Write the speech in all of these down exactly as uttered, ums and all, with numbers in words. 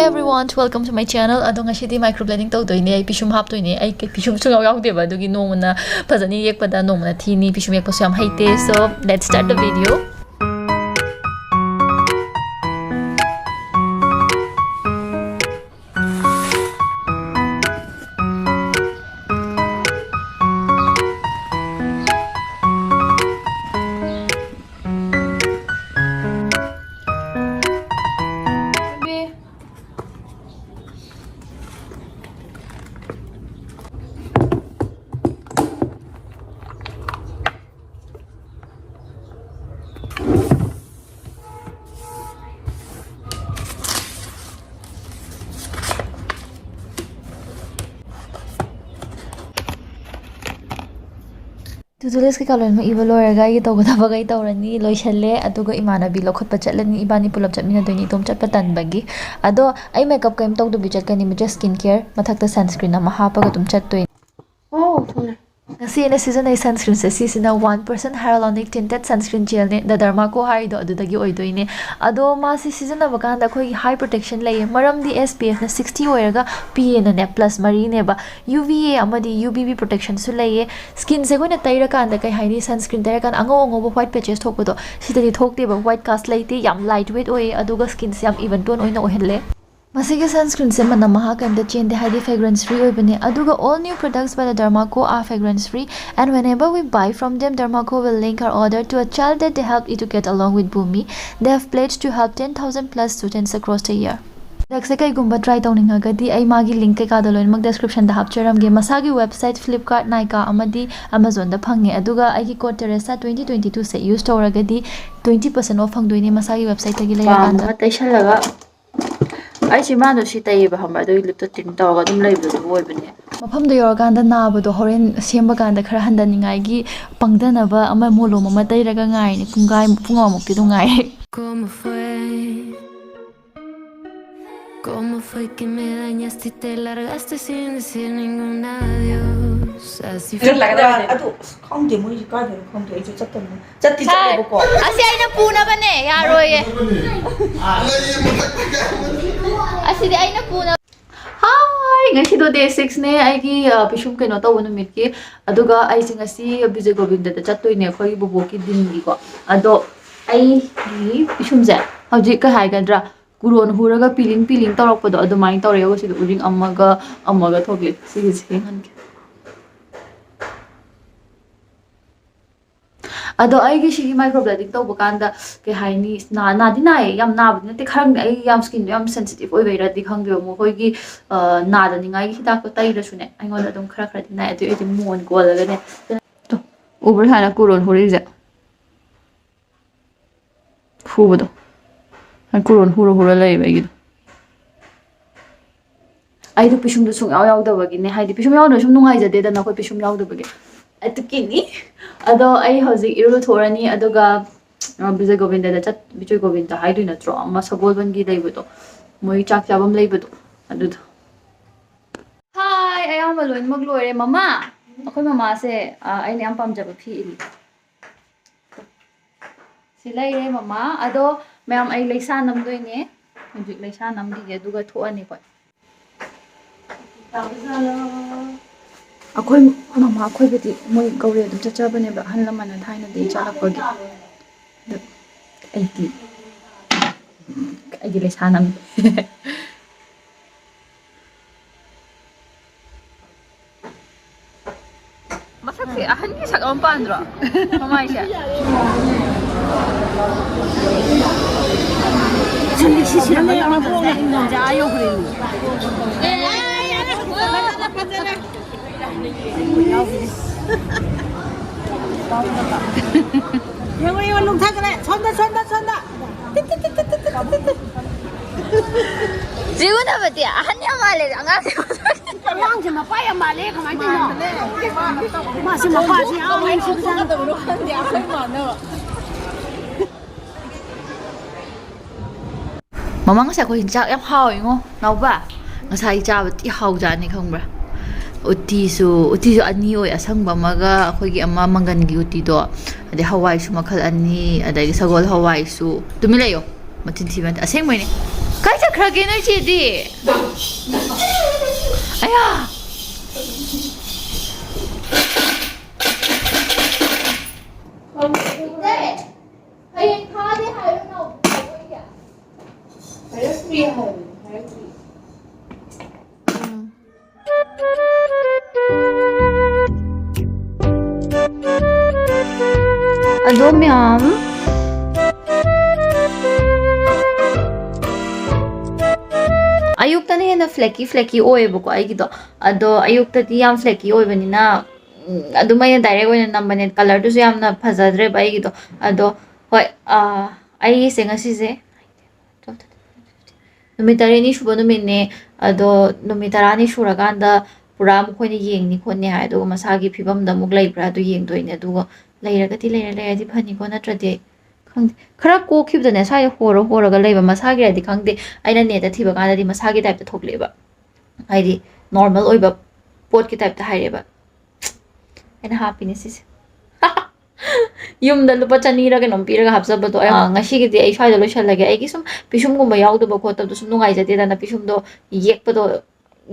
Everyone, welcome to my channel. ꯑꯗꯣ ꯉꯁꯤꯗꯤ microblading ꯇꯧꯗꯣꯏꯅꯦ꯫ ꯑꯩ ꯄꯤꯁꯨꯝ ꯍꯥꯞꯇꯣꯏꯅꯦ꯫ ꯑꯩ ꯄꯤꯁꯨꯝ ꯁꯨꯡꯌꯥꯎ ꯌꯥꯎꯗꯦꯕ, ꯑꯗꯨꯒꯤ ꯅꯣꯡꯃꯅ ꯐꯖꯅ ꯌꯦꯛꯄꯗ ꯅꯣꯡꯃꯅ ꯊꯤꯅꯤ꯫ ꯄꯤꯁꯨꯝ ꯌꯦꯛꯄꯁꯨ ꯌꯥꯝ ꯍꯩꯇꯦ꯫ So let's start the video. To do list ꯀꯩꯀꯥ ꯂꯣꯏꯅꯃꯛ ꯏꯕ ꯂꯣꯏꯔꯒ ꯑꯩꯒꯤ ꯇꯧꯒꯗꯕꯈꯩ ꯇꯧꯔꯅꯤ, ꯂꯣꯏꯁꯜꯂꯦ꯫ ꯑꯗꯨꯒ ꯏꯃꯥꯟꯅꯕꯤ ꯂꯧꯈꯠꯄ ꯆꯠꯂꯅꯤ꯫ ꯏꯕꯥꯅꯤ ꯄꯨꯂꯞ ꯆꯠꯃꯤꯟꯅꯗꯣꯏꯅꯤ, ꯏꯇꯣꯝ ꯆꯠꯄ ꯇꯟꯕꯒꯤ꯫ ꯑꯗꯣ ꯑꯩ makeup ꯀꯩꯝ ꯇꯧꯗꯕꯤ ꯆꯠꯀꯅꯤ, just skin care, ꯃꯊꯛꯇ sunscreen ꯑꯃ ꯍꯥꯞꯄꯒ ꯑꯗꯨꯝ ꯆꯠꯇꯣꯏꯅꯤ꯫ ꯑꯣ ꯊꯣꯛꯂꯦ꯫ ꯉꯁꯤ ꯑꯩꯅ ꯁꯤꯖꯤꯟꯅꯩ sunscreenꯁꯦ ꯁꯤꯁꯤꯅ one percent hyaluronic tinted sunscreen gelꯅꯦ, The Derma Co ꯍꯥꯏꯔꯤꯗꯣ ꯑꯗꯨꯗꯒꯤ ꯑꯣꯏꯗꯣꯏꯅꯦ꯫ ꯑꯗꯣ ꯃꯥꯁꯤ ꯁꯤꯖꯤꯟꯅꯕ ꯀꯥꯟꯗ ꯑꯩꯈꯣꯏꯒꯤ high protectionꯂꯩꯌꯦ, ꯃꯔꯝꯗꯤ SPFꯅ sixty ꯑꯣꯏꯔꯒ PAꯅꯅꯦ plus ꯃꯔꯤꯅꯦꯕ꯫ UVA ꯑꯃꯗꯤ UVB protectionꯁꯨ ꯂꯩꯌꯦ꯫ Skinꯁꯦ ꯑꯩꯈꯣꯏꯅ ꯇꯩꯔꯀꯥꯟꯗ ꯀꯩ ꯍꯥꯏꯅꯤ, sunscreen ꯇꯩꯔꯀꯥꯟꯗ ꯑꯉꯧ ꯑꯉꯧꯕ white patches ꯊꯣꯛꯄꯗꯣ ꯁꯤꯗꯗꯤ ꯊꯣꯛꯇꯦꯕ꯫ White cast ꯂꯩꯇꯦ, ꯌꯥꯝ light weight ꯑꯣꯏꯌꯦ, ꯑꯗꯨꯒ skinꯁꯦ ꯌꯥꯝ even tone ꯑꯣꯏꯅ ꯑꯣꯏꯍꯜꯂꯦ꯫ ꯃꯁꯤꯒꯤ sunscreenꯁꯦ ꯃꯅꯝ ꯃꯍꯥ ꯀꯩꯝꯇ ꯆꯦꯟꯗꯦ, ꯍꯥꯏꯗꯤ fragrance free ꯑꯣꯏꯕꯅꯦ꯫ ꯑꯗꯨꯒ all new products by the Derma Co are fragrance free and whenever we buy from them, Derma Co will link our order to a channel that they help educate along with Bhumi. They have pledged to help ten thousand plus students across the year. Productꯁꯦ ꯀꯩꯒꯨꯝꯕ try ꯇꯧꯅꯤꯡꯉꯒꯗꯤ ꯑꯩ ꯃꯥꯒꯤ link ꯀꯩꯀꯥꯗꯣ ꯂꯣꯏꯅꯃꯛ descriptionꯗ ꯍꯥꯞꯆꯔꯝꯒꯦ꯫ ꯃꯁꯥꯒꯤ website Flipkart, Nykaa ꯑꯃꯗꯤ Amazonꯗ ꯐꯪꯉꯦ꯫ ꯑꯗꯨꯒ ꯑꯩꯒꯤ code Teresa twenty twenty twoꯁꯦ use ꯇꯧꯔꯒꯗꯤ twenty percent off ꯐꯪꯗꯣꯏꯅꯦ ꯃꯁꯥꯒꯤ websiteꯇꯒꯤ ꯄꯥꯝ ꯂꯩꯔꯀꯥꯟꯗ꯫ ꯑꯃ ꯇꯩꯁꯜꯂꯒ ꯑꯩꯁꯦ ꯃꯥꯗꯣ ꯁꯤ ꯇꯩꯌꯦꯕ ꯈꯪꯕ꯭ꯔꯥ, ꯑꯗꯨꯒꯤ lipꯇꯣ tint ꯇꯧꯔꯒ ꯑꯗꯨꯝ ꯂꯩꯕꯗꯣ ꯑꯗꯨ ꯑꯣꯏꯕꯅꯦ꯫ ꯃꯐꯝꯗꯣ ꯌꯧꯔꯀꯥꯟꯗ ꯅꯥꯕꯗꯣ ꯍꯣꯔꯦꯟ ꯁꯦꯝꯕ ꯀꯥꯟꯗ ꯈꯔ ꯍꯟꯊꯅꯤꯡꯉꯥꯏꯒꯤ ꯄꯪꯊꯅꯕ ꯑꯃ ꯃꯣꯂꯣꯝ ꯑꯃ ꯇꯩꯔꯒ ꯉꯥꯏꯔꯤꯅꯦ꯫ ꯄꯨꯡꯈꯥꯏ ꯄꯨꯡ ꯑꯃꯃꯨꯛꯇꯤ ꯑꯗꯨꯝ ꯉꯥꯏꯔꯦ꯫ ¿Cómo fue? ¿Cómo fue que me dañaste y te largaste sin decir ningún adiós? ꯆꯠꯂꯒ ꯑꯗꯨ ꯑꯁ ꯈꯪꯗꯦ, ꯃꯣꯏꯁꯦ ꯀꯥꯏꯗꯅꯣ ꯈꯪꯗꯦ, ꯑꯩꯁꯨ ꯆꯠꯇꯕꯅꯤ꯫ ꯆꯠꯇꯤ ꯆꯠꯂꯦꯕꯀꯣ꯫ ꯑꯁꯤ ꯑꯩꯅ ꯄꯨꯅꯕꯅꯦ, ꯌꯥꯔꯣꯏꯌꯦ꯫ ꯑꯁꯤꯗꯤ ꯑꯩꯅ ꯄꯨꯅꯕ꯫ ꯍꯥꯏ, ꯉꯁꯤꯗꯣ ꯗꯦ ꯁꯤꯛꯁꯅꯦ, ꯑꯩꯒꯤ ꯑ, ꯄꯤꯁꯨꯝ ꯀꯩꯅꯣ ꯇꯧꯕ ꯅꯨꯃꯤꯠꯀꯤ꯫ ꯑꯗꯨꯒ ꯑꯩꯁꯦ ꯉꯁꯤ ꯕꯤꯖꯣꯏ ꯒꯣꯕꯤꯟꯗꯗ ꯆꯠꯇꯣꯏꯅꯦ, ꯑꯩꯈꯣꯏꯒꯤ ꯕꯣꯕꯣꯛꯀꯤ ꯗꯤꯟꯒꯤꯀꯣ꯫ ꯑꯗꯣ ꯑꯩꯒꯤ ꯄꯤꯁꯨꯝꯁꯦ ꯍꯧꯖꯤꯛ ꯀꯩ ꯍꯥꯏꯒꯗ꯭ꯔꯥ, ꯀꯨꯔꯣꯟ ꯍꯨꯔꯒ ꯄꯤꯂꯤꯡ ꯄꯤꯂꯤꯡ ꯇꯧꯔꯛꯄꯗꯣ ꯑꯗꯨꯃꯥꯏꯅ ꯇꯧꯔꯦ꯫ ꯑꯩꯈꯣꯏ ꯁꯤꯗ ꯎꯔꯤꯡ ꯑꯃꯒ ꯑꯃꯒ ꯊꯣꯛꯂꯛꯑꯦ꯫ ꯁꯤꯒꯤꯁꯦ ꯌꯦꯡꯍꯟꯒꯦ꯫ ꯑꯗꯣ ꯑꯩꯒꯤ ꯁꯤꯒꯤ ꯃꯥꯏꯀ꯭ꯔꯣꯕ꯭ꯂꯦꯗꯤꯡ ꯇꯧꯕ ꯀꯥꯟꯗ ꯀꯩ ꯍꯥꯏꯅꯤ, ꯅꯥ-, ꯅꯥꯗꯤ ꯅꯥꯏꯌꯦ, ꯌꯥꯝ ꯅꯥꯕꯗꯤ ꯅꯠꯇꯦ꯫ ꯈꯔ ꯑꯩ ꯌꯥꯝ ꯁ꯭ꯀꯤꯟꯗꯣ ꯌꯥꯝ ꯁꯦꯟꯁꯤꯇꯤꯞ ꯑꯣꯏꯕꯩꯔꯗꯤ ꯈꯪꯗꯦꯕ, ꯃꯈꯣꯏꯒꯤ, ꯑ, ꯅꯥꯗꯅꯤꯡꯉꯥꯏꯒꯤ ꯍꯤꯗꯥꯛꯇꯣ ꯇꯩꯔꯁꯨꯅꯦ, ꯑꯩꯉꯣꯟꯗ ꯑꯗꯨꯝ ꯈꯔ ꯈꯔꯗꯤ ꯅꯥꯏ꯫ ꯑꯗꯨ ꯑꯩꯗꯤ ꯃꯣꯟ ꯀꯣꯜꯂꯒꯅꯦ꯫ ꯇꯣ, ꯎꯕ꯭ꯔꯥ ꯁꯨꯃꯥꯏꯅ ꯀꯨꯔꯣꯟ ꯍꯣꯔꯤꯁꯦ? ꯍꯨꯕꯗꯣ꯫ ꯀꯨꯔꯣꯟ ꯍꯨꯔ ꯍꯨꯔ ꯂꯩꯌꯦꯕ ꯑꯩꯒꯤꯗꯣ꯫ ꯑꯩꯗꯣ ꯄꯤꯁꯨꯝꯗꯣ ꯁꯨꯡꯌꯥꯎ ꯌꯥꯎꯗꯕꯒꯤꯅꯦ, ꯍꯥꯏꯗꯤ ꯄꯤꯁꯨꯝ ꯌꯥꯎꯗ꯭ꯔꯁꯨ ꯁꯨꯝ ꯅꯨꯡꯉꯥꯏꯖꯗꯦꯗꯅ ꯑꯩꯈꯣꯏ ꯄꯤꯁꯨꯝ ꯌꯥꯎꯗꯕꯒꯤ꯫ ꯑꯗꯨꯒꯤꯅꯤ꯫ ꯑꯗꯣ ꯑꯩ ꯍꯧꯖꯤꯛ ꯏꯔꯨ ꯂꯨꯊꯣꯛꯑꯅꯤ, ꯑꯗꯨꯒ, ꯑ, ꯕꯤꯖꯣꯏ ꯒꯣꯕꯤꯟꯗꯗ ꯆꯠ-, ꯕꯤꯖꯣꯏ ꯒꯣꯕꯤꯟꯗ ꯍꯥꯏꯗꯣꯏ ꯅꯠꯇ꯭ꯔꯣ? ꯑꯃ ꯁꯒꯣꯜꯕꯟꯒꯤ ꯂꯩꯕꯗꯣ, ꯃꯣꯏ ꯆꯥꯛ ꯆꯥꯐꯝ ꯂꯩꯕꯗꯣ, ꯑꯗꯨꯗꯣ꯫ ꯍꯥꯏ, ꯑꯌꯥꯝꯕ ꯂꯣꯏꯅꯃꯛ ꯂꯣꯏꯔꯦ꯫ ꯃꯃꯥ, ꯑꯩꯈꯣꯏ ꯃꯃꯥꯁꯦ, ꯑ, ꯑꯩꯅ ꯌꯥꯝ ꯄꯥꯝꯖꯕ ꯐꯤ ꯏꯜꯂꯤ꯫ ꯁꯤ ꯂꯩꯔꯦ ꯃꯃꯥ꯫ ꯑꯗꯣ ꯃꯌꯥꯝ, ꯑꯩ ꯂꯩꯁꯥ ꯅꯝꯗꯣꯏꯅꯦ꯫ ꯍꯧꯖꯤꯛ ꯂꯩꯁꯥ ꯅꯝꯈꯤꯒꯦ, ꯑꯗꯨꯒ ꯊꯣꯛꯑꯅꯤꯀꯣ꯫ ꯑꯩꯈꯣꯏ ꯃꯃꯥ ꯑꯩꯈꯣꯏꯕꯨꯗꯤ ꯃꯣꯏ ꯒꯧꯔꯦ ꯑꯗꯨꯝ ꯆꯠꯆꯕꯅꯦꯕ, ꯑꯍꯜ ꯂꯃꯟꯅ ꯊꯥꯏꯅꯗꯒꯤ ꯆꯠꯂꯛꯄꯒꯤ꯫ ꯑꯗꯣ ꯑꯩꯗꯤ, ꯑꯩꯗꯤ ꯂꯩꯁꯥ ꯅꯝꯃꯤ꯫ ꯃꯁꯛꯁꯦ ꯑꯍꯟꯒꯤ ꯁꯛ ꯑꯃ ꯄꯥꯟꯗ꯭ꯔꯣ? ꯃꯃꯥꯏꯁꯦ꯫ ꯁꯤꯁꯤ ꯁꯤꯔꯝꯃꯅꯤ, ꯑꯉꯥꯡ ꯄꯣꯛꯅ ꯏꯪꯈꯣꯜꯁꯦ ꯑꯥ ꯌꯧꯈ꯭ꯔꯦꯅꯦ꯫ ꯌꯦꯡꯉꯣ, ꯌꯦꯡꯉꯣ, ꯂꯨꯝꯊꯈ꯭ꯔꯦ꯫ ꯁꯣꯝꯗ, ꯁꯣꯝꯗ, ꯁꯣꯝꯗ꯫ ꯖꯤꯕꯨ ꯅꯕꯗꯤ ꯑꯍꯟ ꯌꯥꯝ ꯃꯥꯜꯂꯦ, ꯑꯉꯥꯡꯁꯦ꯫ ꯑꯉꯥꯡꯁꯦ ꯃꯄꯥ ꯌꯥꯝ ꯃꯥꯜꯂꯦ, ꯀꯃꯥꯏꯅ ꯇꯧꯔꯤꯅꯣ? ꯃꯥꯁꯦ ꯃꯄꯥꯁꯦ ꯌꯥꯝ ꯅꯨꯡꯁꯤꯕꯖꯥꯠꯅꯤ꯫ ꯈꯪꯗꯦ, ꯑꯩꯈꯣꯏ ꯃꯥꯟꯅꯕ꯫ ꯃꯃꯥ, ꯉꯁꯥꯏ ꯑꯩꯈꯣꯏ ꯆꯥꯛ ꯌꯥꯝ ꯍꯥꯎꯋꯤꯉꯣ, ꯅꯥꯎꯕ꯫ ꯉꯁꯥꯏ ꯆꯥꯕ ꯊꯤ ꯍꯥꯎꯖꯥꯠꯅꯤ, ꯈꯪꯕ꯭ꯔꯥ? ꯎꯇꯤꯁꯨ ꯎꯇꯤꯁꯨ ꯑꯅꯤ ꯑꯣꯏ, ꯑꯁꯪꯕ ꯑꯃꯒ ꯑꯩꯈꯣꯏꯒꯤ ꯑꯃ ꯃꯪꯒꯟꯒꯤ ꯎꯇꯤꯗꯣ, ꯑꯗꯩ ꯍꯋꯥꯏꯁꯨ ꯃꯈꯜ ꯑꯅꯤ, ꯑꯗꯒꯤ ꯁꯒꯣꯜ ꯍꯋꯥꯏꯁꯨ꯫ ꯇꯨꯃꯤꯟ ꯂꯩꯌꯣ, ꯃꯆꯤꯟ ꯊꯤꯕ ꯅꯠꯇꯦ, ꯑꯁꯦꯡꯕꯩꯅꯦ꯫ ꯀꯥꯏ ꯆꯠꯈ꯭ꯔꯒꯦ ꯅꯣꯏ ꯆꯦꯗꯤ? ꯑꯌꯥ! ꯍꯌꯦꯡ ꯊꯥꯗꯦ ꯍꯥꯏꯔꯣ ꯅꯥꯎꯕꯤ꯫ ꯍꯥꯏꯔꯛꯇ꯭ꯔꯤ ꯍꯥꯏꯕꯅꯤ, ꯍꯥꯏꯔꯛꯇ꯭ꯔꯤ꯫ ꯑꯗꯣ ꯃꯌꯥꯝ, ꯑꯌꯨꯛꯇꯅ ꯍꯦꯟꯅ flaky flaky ꯑꯣꯏꯌꯦꯕꯀꯣ ꯑꯩꯒꯤꯗꯣ꯫ ꯑꯗꯣ ꯑꯌꯨꯛꯇꯗꯤ ꯌꯥꯝ flaky ꯑꯣꯏꯕꯅꯤꯅ, ꯎꯝ, ꯑꯗꯨꯝ ꯑꯩꯅ direct ꯑꯣꯏꯅ ꯅꯝꯕꯅꯦ꯫ Colourꯗꯨꯁꯨ ꯌꯥꯝꯅ ꯐꯖꯗ꯭ꯔꯦꯕ ꯑꯩꯒꯤꯗꯣ꯫ ꯑꯗꯣ ꯍꯣꯏ, ꯑꯥ, ꯑꯩꯒꯤꯁꯦ ꯉꯁꯤꯁꯦ ꯅꯨꯃꯤꯠ ꯇꯔꯦꯠꯅꯤ ꯁꯨꯕ ꯅꯨꯃꯤꯠꯅꯦ꯫ ꯑꯗꯣ ꯅꯨꯃꯤꯠ ꯇꯔꯥꯅꯤ ꯁꯨꯔꯀꯥꯟꯗ ꯄꯨꯔꯥ ꯃꯈꯣꯏꯅ ꯌꯦꯡꯅꯤ ꯈꯣꯠꯅꯤ ꯍꯥꯏ꯫ ꯑꯗꯨꯒ ꯃꯁꯥꯒꯤ ꯐꯤꯕꯝꯗ ꯑꯃꯨꯛ ꯂꯩꯕ꯭ꯔꯥ ꯑꯗꯨ ꯌꯦꯡꯗꯣꯏꯅꯦ꯫ ꯑꯗꯨꯒ ꯂꯩꯔꯒꯗꯤ ꯂꯩꯔꯦ, ꯂꯩꯔꯗꯤ ꯐꯅꯤꯀꯣ, ꯅꯠꯇ꯭ꯔꯗꯤ ꯈꯪꯗꯦ꯫ ꯈꯔ ꯀꯣꯛꯈꯤꯕꯗꯅꯦ ꯁ꯭ꯋꯥꯏꯗ ꯍꯣꯔ ꯍꯣꯔꯒ ꯂꯩꯕ, ꯃꯁꯥꯒꯤꯔꯗꯤ ꯈꯪꯗꯦ꯫ ꯑꯩꯅ netꯇ ꯊꯤꯕ ꯀꯥꯟꯗꯗꯤ ꯃꯁꯥꯒꯤ typeꯇ ꯊꯣꯛꯂꯛꯑꯦꯕ, ꯍꯥꯏꯗꯤ normal ꯑꯣꯏꯕ ꯄꯣꯠꯀꯤ typeꯇ ꯍꯥꯏꯔꯛꯑꯦꯕ꯫ ꯑꯩꯅ ꯍꯥꯞꯄꯤꯅꯦ ꯁꯤꯁꯦ꯫ ꯌꯨꯝꯗ ꯂꯨꯄꯥ ꯆꯅꯤꯔ ꯀꯩꯅꯣꯝ ꯄꯤꯔꯒ ꯍꯥꯞꯆꯕꯗꯣ꯫ ꯑ, ꯉꯁꯤꯒꯤꯗꯤ ꯑꯩ ꯁ꯭ꯋꯥꯏꯗ ꯂꯣꯏꯁꯜꯂꯒꯦ꯫ ꯑꯩꯒꯤ ꯁꯨꯝ ꯄꯤꯁꯨꯝꯒꯨꯝꯕ ꯌꯥꯎꯗꯕ ꯈꯣꯠꯇꯕꯗꯣ ꯁꯨꯝ ꯅꯨꯡꯉꯥꯏꯖꯗꯦꯗꯅ, ꯄꯤꯁꯨꯝꯗꯣ ꯌꯦꯛꯄꯗꯣ꯫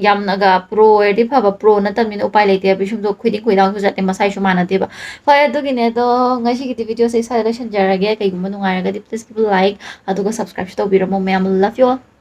ꯌꯥꯝꯅꯒ pro ꯑꯣꯏꯔꯗꯤ ꯐꯕ, pro ꯅꯠꯇꯕꯅꯤꯅ ꯎꯄꯥꯏ ꯂꯩꯇꯦ꯫ ꯄꯤꯁꯨꯝꯗꯣ ꯈꯨꯗꯤꯡ ꯈꯨꯗꯥꯡꯁꯨ ꯆꯠꯂꯦ, ꯃꯁꯥꯏꯁꯨ ꯃꯥꯟꯅꯗꯦꯕ꯫ ꯍꯣꯏ, ꯑꯗꯨꯒꯤꯅꯦ꯫ ꯑꯗꯣ ꯉꯁꯤꯒꯤꯗꯤ videoꯁꯦ ꯁ꯭ꯋꯥꯏꯗ ꯂꯣꯏꯁꯤꯟꯖꯔꯒꯦ꯫ ꯀꯩꯒꯨꯝꯕ ꯅꯨꯡꯉꯥꯏꯔꯒꯗꯤ please give a like, ꯑꯗꯨꯒ subscribeꯁꯨ ꯇꯧꯕꯤꯔꯝꯃꯣ ꯃꯌꯥꯝ꯫ Love you all.